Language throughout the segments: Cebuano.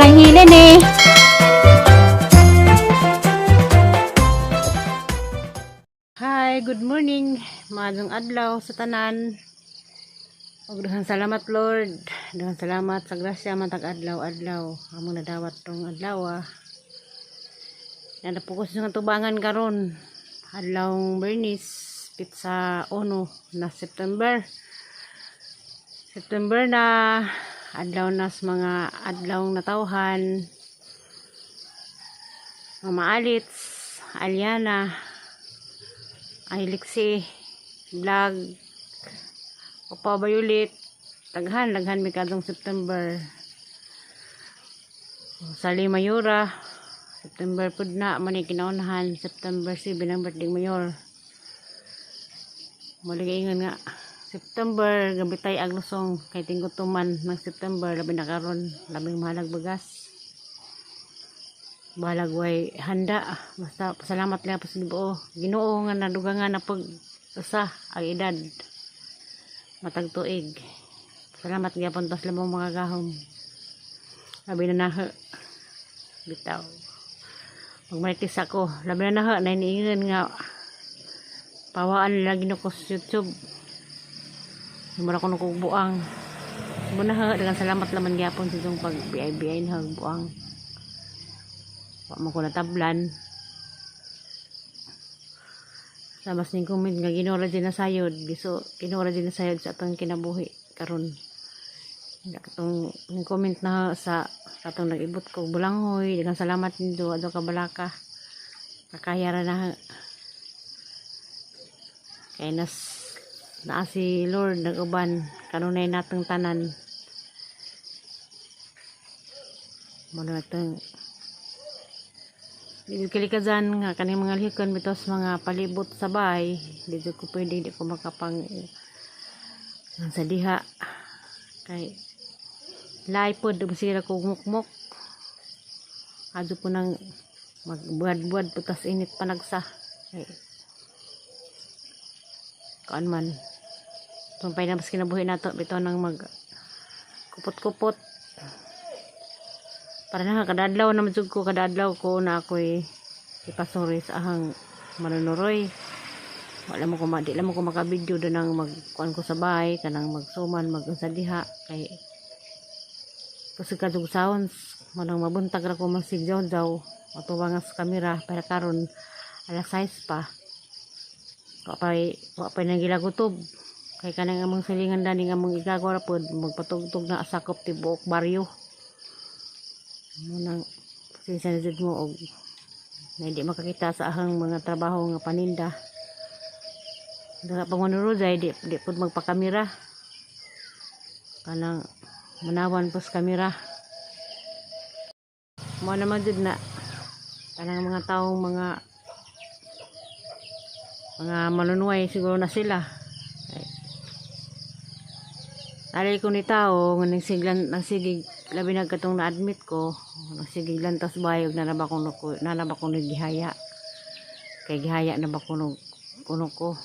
Nanay Helene. Hi, good morning. Maayong adlaw sa tanan. Ug daghang salamat, Lord. Daghang salamat sa grasya matag adlaw-adlaw. Among nadawat tong adlaw. Nadapo ko sa tubangan karon. Adlaw Bernis, petsa 1 na September. September na, adlaw na sa mga adlaw natawhan. Mama Alits, Aliana, ay Lixi vlog, Opa Bayulit, daghan daghan mi kadtong September. Sali Mayora, September pud na man ni kinaunahan. September 7 ang birthday mayor. Muli ingon nga September gabitay ang lusong kay tinggutuman ng September, labi na karon, labing mahalag bagas, balag way handa. Basta pasalamat lang pa sa Ginoo, Ginoo nga nadugangan na pag usa ang edad matag tuig. Salamat gyapon tas lamang mga gahom, labi na naha bitaw magmaritis ako, labi na naha na iniingon nga pawaan lagi na ko sa YouTube. Mura ko buang mo na. Daghang salamat laman gyapon sa itong pag BI-BI na buang. Wa man ko natablan. Sa mas ning comment nga Ginoo ra din nasayod giso, Ginoo ra din nasayod sa atong kinabuhi karon. Katong ning comment na sa katong nag-ibot ko bulanghoy, daghang salamat nindo adto ka balaka. Kakaya ra na kay nas naa si Lord nag-uban kanunay natong tanan mo na natong. Dito kalikazan nga kaning mga lihikan bitaw sa mga palibot sa bahay. Dito ko pwede, di ko makapang sa diha kay lahi pod sila ko mukmok adto po nang magbuad-buad po, tas init panagsa kay kuan man tumpay na mas kinabuhi nato bitaw nang mag kupot-kupot para na kadadlaw naman jud ko, kadadlaw ko na ako'y ipasuri sa ahang manunuroy. Wala mo ko ma di lang mo ko makabidyo do nang magkuan ko sa bahay kanang magsuman mag unsa diha kay kasi kadug sounds manang mabuntag ra ko masigjaw jaw matuwa nga sa kamera. Para karon alas 6 pa, wa pay nagilagutob kay kanang among silingan dani nga among igagawa ra pod magpatugtog na sakop tibuok baryo. Munang pasensya na jud mo og na hindi makakita sa ahang mga trabaho nga paninda. Dara pang manurod ay di pod magpakamera kanang manawan po sa kamera mo naman jud na kanang mga taong mga manunuay siguro na sila. Ay, alay ko ni tao nga nagsiglan nagsigig, labi na katong na-admit ko, nagsigig lantas bayog na na ba ko na na ba ko gihaya kay gihaya na ba ko kuno ko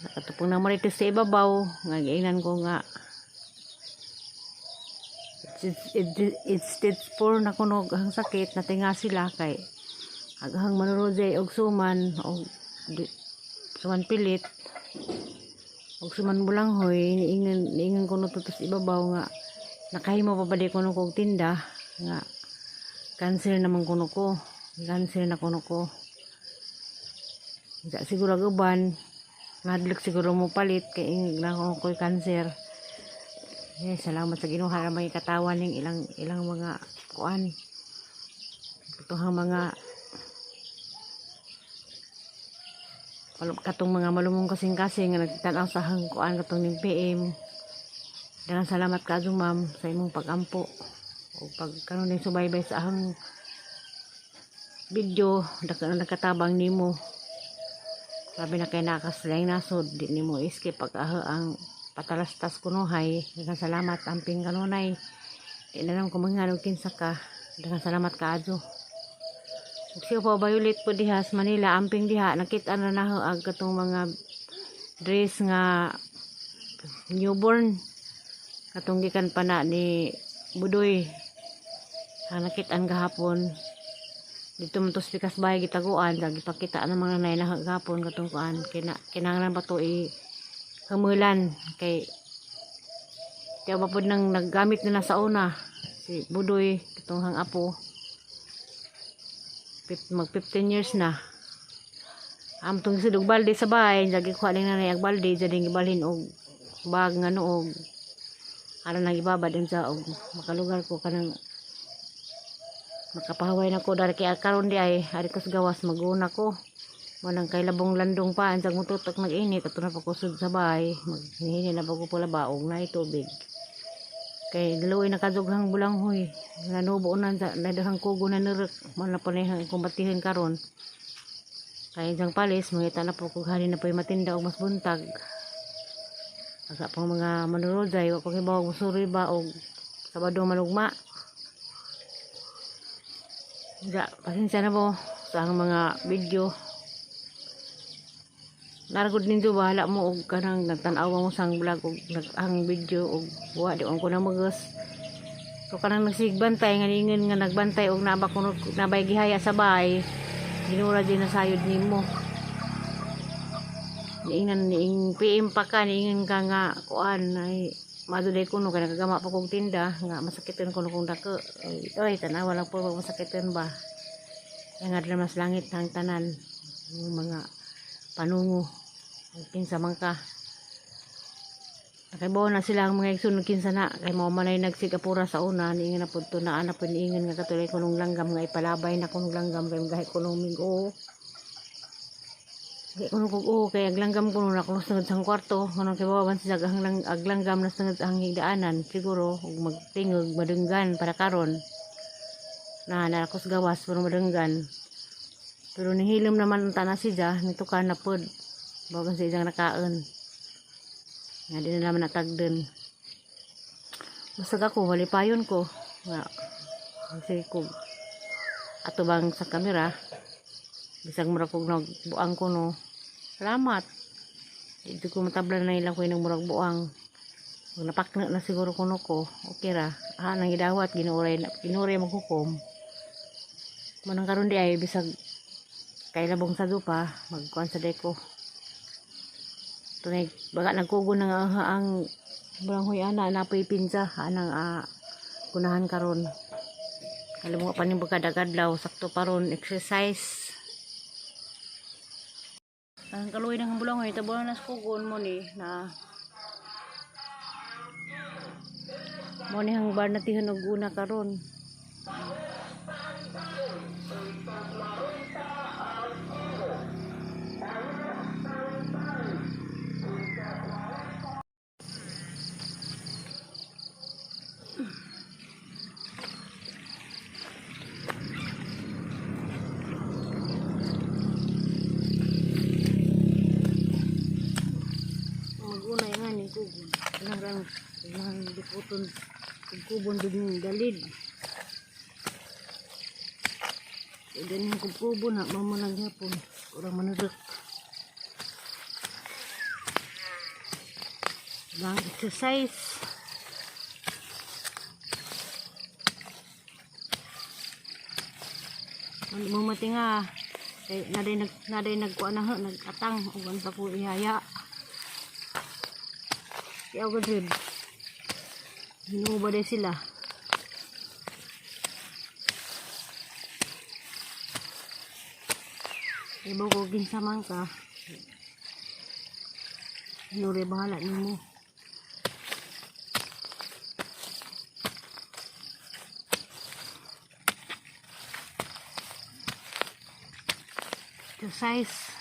katupong na marites sa ibabaw nga giingnan ko nga it's stage 4 na kuno ang sakit. Natinga sila kay aghang manurod og suman og suman pilit og suman bulanghoy. Niingon niingon kuno tutos ibabaw nga nakahimo pa ba di kuno kog tinda nga cancer naman kuno ko, cancer na kuno ko. Sa siguro ang uban ngadlok siguro mo palit kay ingag na kuno ko'y cancer. Eh, salamat sa Ginoo ra may katawan ning ilang ilang mga kuan katuhang mga katong mga malumong kasing-kasing nga nagtan-aw sa hang kuan katong ning PM. Daghang salamat kaadto, ma'am, sa imong pagampo o pag karon ning subaybay sa ahang video. Dako na nagkatabang nimo, sabi na kay nakaslaing nasod di nimo skip pag ang patalastas kunuhay. Daghang salamat, amping kanunay. Di na lang ko mangalog kinsa ka. Daghang salamat kaadto. Ug siya pa Violet po diha sa Manila, amping diha. Nakita na naho ang katong mga dress nga newborn katong gikan pa na ni Budoy. Ang nakitaan gahapon dito man to sa pikas bahay gitaguan, gipakita ng mga nanay na gahapon katong kuan kinahanglan pa to i hamulan kay kaya ba pod nang naggamit nila sa una si Budoy katong hang apo mag 15 years na amtong si og balde sa bahay lagi kuha ning nanay ang balde dyan gibalhin og bag nga noog aron nang ibabad unsa og makalugar ko kanang makapahaway na ko dari kay karon di ay ari ko sa gawas maguna ko manang kay labong landong pa ang mututok nag-init ato na pa ko sud sa bahay maghihini na pa ko pula baog na tubig kay daloy nakadughang bulanghoy nanubo na sa nadaghang kugo na nurek mo na pa na kumbatihin karon kay isang palis mangita na po kung halin na po yung matinda o mas buntag asa pang mga manuroday wa ko kibaw musuri ba og Sabado manugma. Ja, pasensya na po sa ang mga video. Naragod ninyo bahala mo og kanang nagtan-awa mo sang vlog og ang video og wa di ko na magas. So kanang nagsigbantay nga ningon nga nagbantay og naba kuno nabay gihaya sa bahay. Ginura din na sayod nimo. Niingnan niing PM pa ka niingon ka nga kuan ay maduday kuno kay nagagama pa kong tinda nga masakitan kuno kong dako. Ay, oy tanawa lang po masakitan ba. Yang nga mas langit ang tanan yung mga panungo kinsa man ka. Nakaibaw na sila ang mga igsoon kinsa na kay mao man ay nagsigapura sa una niingon na pud to na ana pud niingon nga katuloy kunong langgam nga ipalabay na kunong langgam kay gahi kunong mig-o. Gahi kuno kog o kay ag langgam kuno na kuno sa sang kwarto kuno kay bawan sila ang lang ag langgam na sa ang higdaanan siguro ug magtingog madunggan para karon na na ako sa gawas pero madunggan pero nihilom naman ang tanan siya nito ka na pod bagan sa isang nakaon nga di na naman natagden masag ako walipayon ko nga kasi ko ato bang sa kamera bisag murag kog nagbuang ko no salamat dito ko matabla na ilang ko yung murag buang kung napakna na siguro kuno ko okay ra ah nang gidawat ginuray maghukom manang karon di ay bisag kay labong sa dupa magkuan sa deko tunay baga nagkugo na nga ang baranghoy ana napoy pinsa anang kunahan karon alam mo pa ning pagkadagadlaw sakto pa ron exercise ang kaluoy ng bulanghoy tabunan na sa kugon mo ni na mo ni ang bar natihan og una karon. Maguna nga ni kugon nang nang diputon kubon dun dalid. Kaya ganyan kubon ha mamanag yapon kurang manurek lang exercise. Mumati nga kay naday nagkuan na nagatang ug unsa ko ihaya. Kaya ko drib. Hinuba din sila. Ibo ko kinsa man ka. Hinuri bahala nimo. Exercise.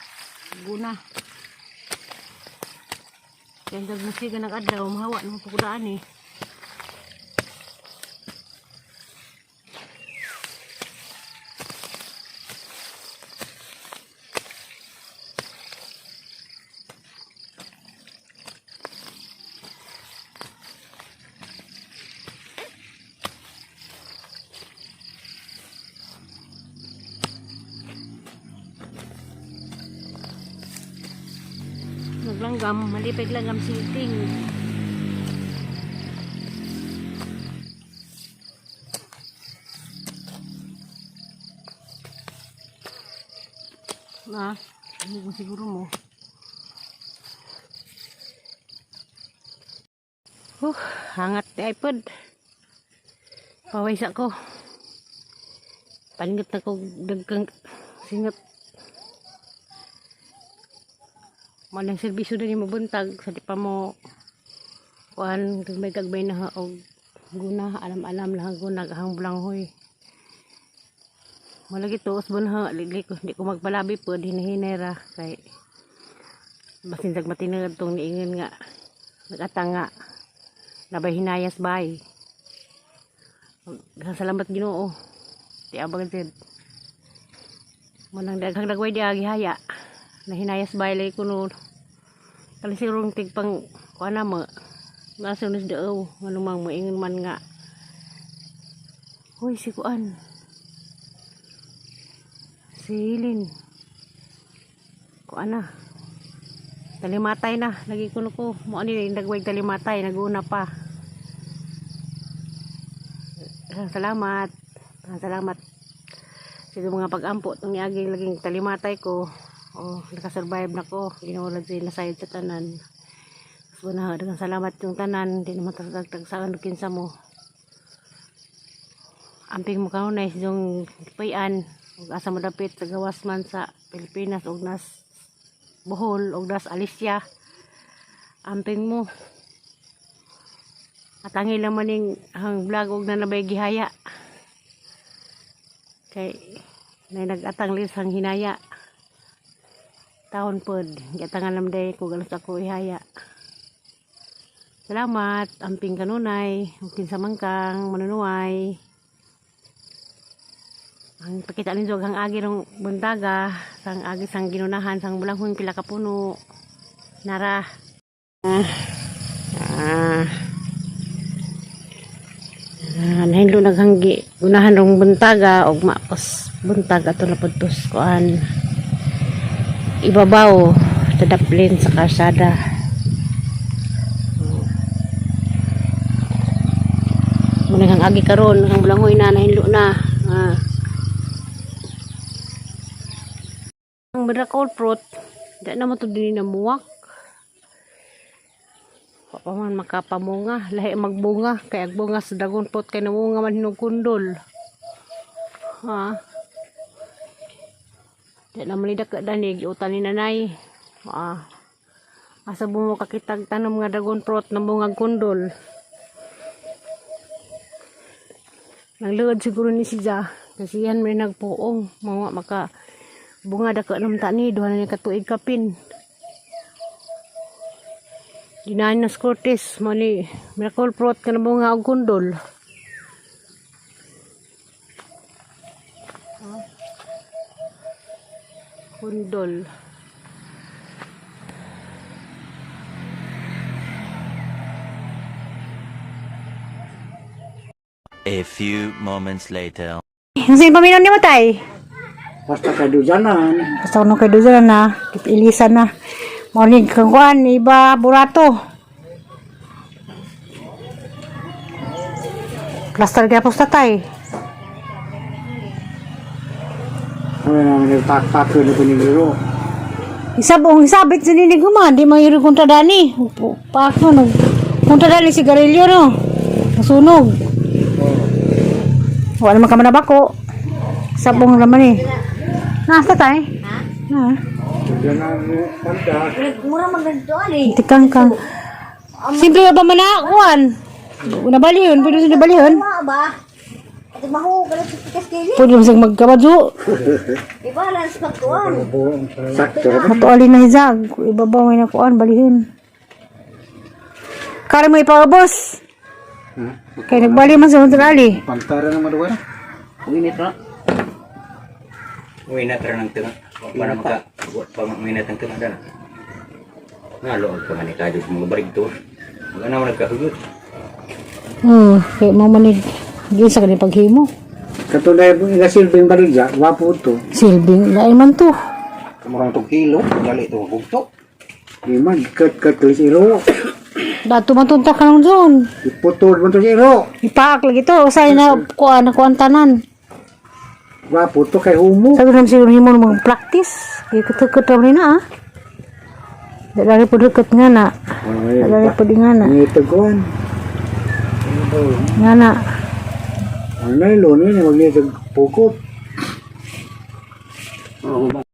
Guna. Kaya dag musiga ng adlaw, mahawa ng pagkudaan eh. Naglanggam, malipay langgam siting. Na, hindi ko siguro mo. Hangat ni iPod. Paway sa ko. Paningot na ko dagkang singot. Malang serbisyo din mo buntag sa di pa mo kuan kagbay-kagbay na og guna alam-alam lang guna hang bulanghoy. Malagi tuos bon ha ligli ko di ko magpalabi pod hinahinay ra kay basin dag matinod tong niingon nga nagatanga nabay hinayas bay. Salamat Ginoo. Di abang jud. Manang daghang dagway di gihaya. Nahinayas bay lay kuno. Kali sigurong tigpang kuan na mo. Nasa unis daaw nganong moingon man nga. Hoy si kuan. Si Hilin. Kuan na. Talimatay na. Lagi kuno ko. Mo ani dagway talimatay naguna pa. Salamat. Salamat sa mga pag-ampo itong niaging laging talimatay ko. Oh, nakasurvive na ko. Ginoo lang siya nasayod sa tanan. So, na, daghang salamat yung tanan. Di naman tatagtag sa ano kinsa mo. Amping mo kanunay yung payan. Ug asa mo dapit sa gawas man sa Pilipinas ug nas Bohol ug nas Alicia. Amping mo. Atangi lang maning ang vlog og nanabay gihaya. Kay nay nagatang lis ang hinaya. Taon pod, giatangan nam day ko galos ako ihaya. Salamat, amping kanunay, ug kinsa man kang manunuay. Ang pakita ninyo ang agi rong buntaga, sang agi sang ginunahan, sang bulanghon pila ka puno. Nara. Ah. Ah, nahinlo naghanggi gunahan rong buntaga og maapos buntag ato na pud tos kuan ibabaw sa daplin sa kalsada. Muna kang agi karon ang bulangoy na nahinlo na. Ah. Ang miracle fruit, di na mo to din na muwak. Wa pa man makapamunga, lahi magbunga kay ag bunga sa dragon fruit kay namunga man hinog kundol. Ha? Di na man ni dani giutan ni nanay. Ah. Asa bumo kakitag tanom nga dragon fruit na bungag kundol. Nangluod siguro ni siya kasi yan may nagpuong mga maka bunga dako nam ta ni duha na ni katuig kapin. Dinaan na sa Cortez, mani miracle fruit ka na bunga og kundol. Kundol. A few moments later. Sino paminaw ni mo tay? Basta kay Dujanan. Basta kuno kay Duzan na, ilisan na. Morning kang kuan, iba burato. Cluster gyapon sa tay. Ano naman nagpak-pak na pinigiro. Isabong isabit sa ninig human, di mangyari kontra dani. Paak mo, nag kontra dani sigarilyo no. Nasunog. Wala naman ka manabako. Sabong naman eh. Nasa tay? Ha? Na. Dujanan panda. Mura maggantuan eh. Tikang kang. Simple ka ba man na, kuan? Nabalihon, pwede sa nabalihon. Mga ba? At mahugalat sa pikas kayo. Pwede mo siyang magkabadyo. Iba lang sa pagkuan. Sakto ra ba? Matuali na hizag. Ibabaw may nakuan, balihin. Kare mo ipaubos. Kaya nagbali man sa Montrali. Pantara na maduwa. Uwinit na. Uwinit ra ng tunga. Para maka pa uwinit ang tunga dana. Ngalo pa man ni kadyo mga barig to. Wala na man nagkahugot. Kaya mo manig. Di sa kanyang paghimo. Katulad mo ila silbing baligya, wapo to. Silbing, lain man to. Kamurang tong kilo, dali to bugto. Di man kat kat to si iro. Dato matunta ka lang doon. Iputol mo to si iro. Ipaak lagi to. Usay na kuan na kuan tanan. Wapo to kay humo. Sabi naman siguro himo mga practice. Gikutukot rin na ah. Dali po dukot nga na. Dali po di nga na. Ngitag kuan. Nga na. Ang nylon ni maglitag pukot. Oo ba?